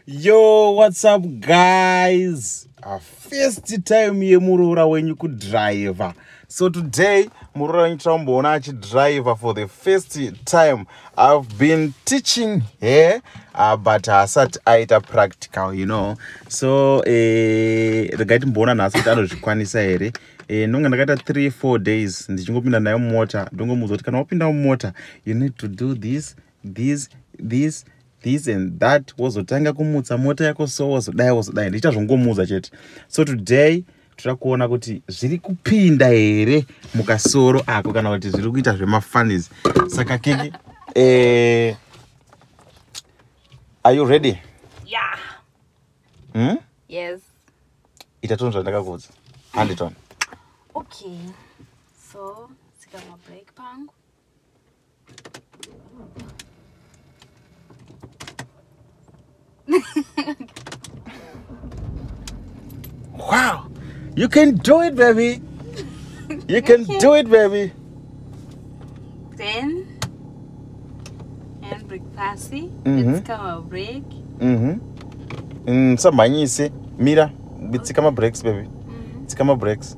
Yo, what's up guys? First time yemuroora wenyu kudriver. So today muroora wenyu tiramboona achidriver for the first time. I've been teaching her but haasati aita practical, you know. So regai timboona nhasi kuti anozvikwanisa here. Ndonga ndakaita 3-4 days ndichingopinda naye mumota, ndongomuudza kuti kana wapinda mumota you need to do this, this, this, this and that, wozotanga kumutsa mota yako, so wozodai wozodai, ndichita zvongomuudza chete. So today toda kuona kuti zviri kupinda here mukasoro ako kana kuti zviri kuita zvemafanis. Saka Kiki, are you ready? Yeah. Hmm? Yes. Ita toni zvandakakuudza. Handitoni. Okay. So, tsika mabreak pangu. Wow, you can do it, baby. You can do it, baby. Then handbrake pasi. Tsika mabreak. Samhanyise, mira, tsika mabreaks, baby. Tsika mabreaks.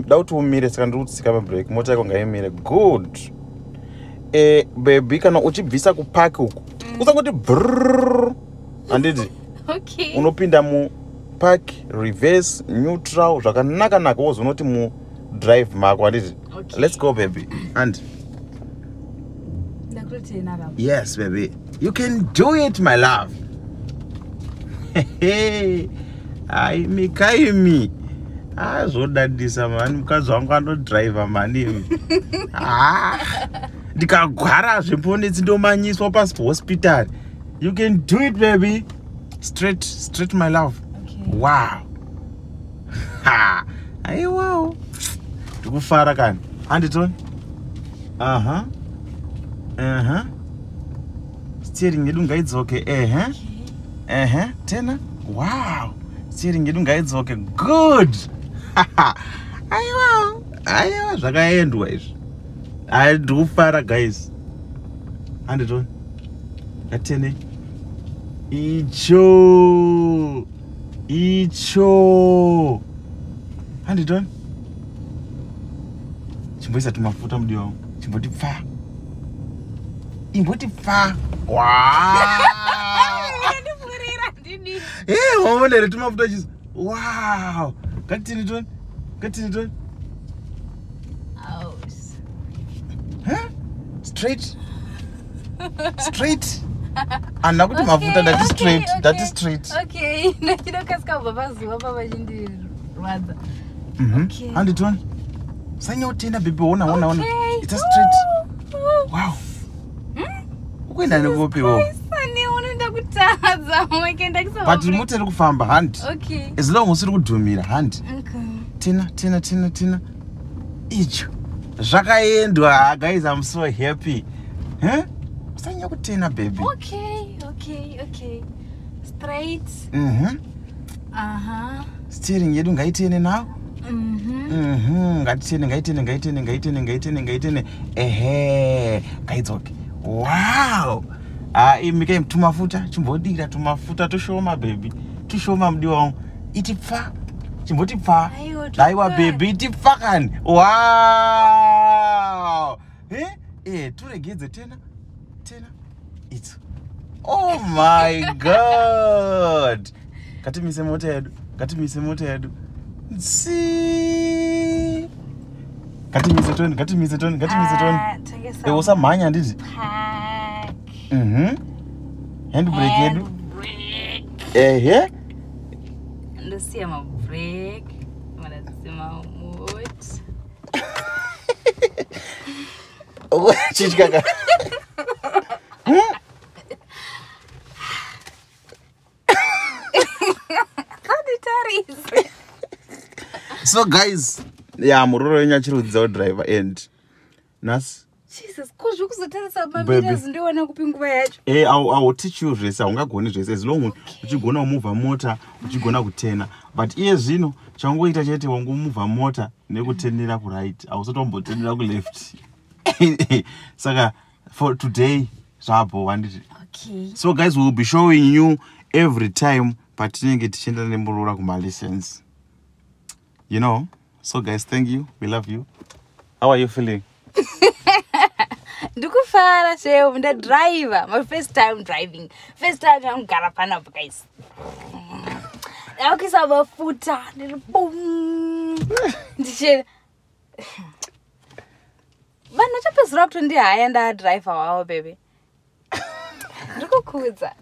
Da kuti umire, saka ndiri kuti tsika mabreak, mota yako ngaimire. Good. Baby, kana uchibvisa kupark uku, usangoti brrrr. Handiti? Okay. Unopinda mu park, reverse, neutral, zvakanaka naka, wozonoti mu drive mako, handiti? Okay. Let's go, baby. And Ndakutotena baba. Yes, baby. You can do it, my love. Ai, mikaimi. Ah, zvodadisa mani, mukadzi wangu anodriver mani imi. Ah, ndikagwara zveponetsi ndomanyiswa pasi hospital. You can do it, baby. Straight, straight, my love. Okay. Wow. Ha. Aiwawo. Ndikufara kani. Handitoni. Aha. Aha. Steering yedu ngaidzoke. Ehe. Okay. Ehe. Tena. Wow. Steering yedu ngaidzoke. Good. Aiwawo. Aiwa zvakaendwa izvi. Ai, ndikufara guys. Handitoni. Ngatene. Icho. Icho. Handitoni. Chimboisa tumafuta mudiwa wangu. Chimboti pfa. Imboti pfa. Wow. Ndifurira ndini. Waona here tumafuta chizo. Wow. Ngatini toni. Ngatini toni. Oh. Huh? Straight. Straight. Handina kuti mafuta, ndati straight, ndati straight. Okay. Ndachidokasika kubva pazuva pavachindirwadza. Okay. Handitoni. Sanyotenda baby, ona ona ona. Okay. It's a straight. Ooh. Wow. Ukuenda nekupiwo. Sani unoenda kutadza umwe But mota iri kufamba, handi. Okay. As long usiri kudhumira, handi. Okay. Tena, tena, tena, tena. Icho. Zvakaendwa, guys, I'm so happy. Huh? Usanya kutena baby. Okay, okay, okay. Straight. Aha. Steering yedu ngaitene now. Ngatitene, ngaitene, ngaitene, ngaitene, ngaitene, ngaitene. Ehe, ngaidzoke. Wow. Ah, imi kai tumafuta, chimbodira tumafuta tushoma baby. Tushoma mudiwa wangu. Iti pfa. Chimboti pfa. Aiwa, Aiwa tupfa. baby, iti pfa kani. Wow. Eh? Eh, turegedze tena. Tena. It's. Oh my god. Ngatimise mota yedu. Ngatimise mota yedu. Tsi. Ngatimise toni, ngatimise toni, ngatimise toni. Ah, tengesa Eh, usamhanya handiti? Park. Handbrake yedu. Handbrake. Ehe. Ndosiya mabreak. Mandadzima mota. Chityaka. Kanditarise. So guys, yeah, muroora wenyu achiri kudzidza kudriver and nhasi Jesus, ko zvekuzotarisa Baby. mamirrors ndowana kupi nguva yacho? I will teach you zvese, haungagoni zvese as long uchigona kumuvha mota, uchigona kutena. But iye zvino chaungoita chete wangomuvha mota nekutenera kuright, hausati wambotenera kuleft. Saka for today zvapo handiti. Okay. So guys, we will be showing you Every time patinenge tichienda nemuroora kumalessons. You know? So guys, thank you. We love you. How are you feeling? Ndikufara sheu, ndadriver, my first time driving, first time yangugara panapa, guys. Ndakuisa mafuta, ndiri bum, ndichena vanhu vachapedzisira kutondihaya ndadriver wavo. Bebe, ndiri kukudza.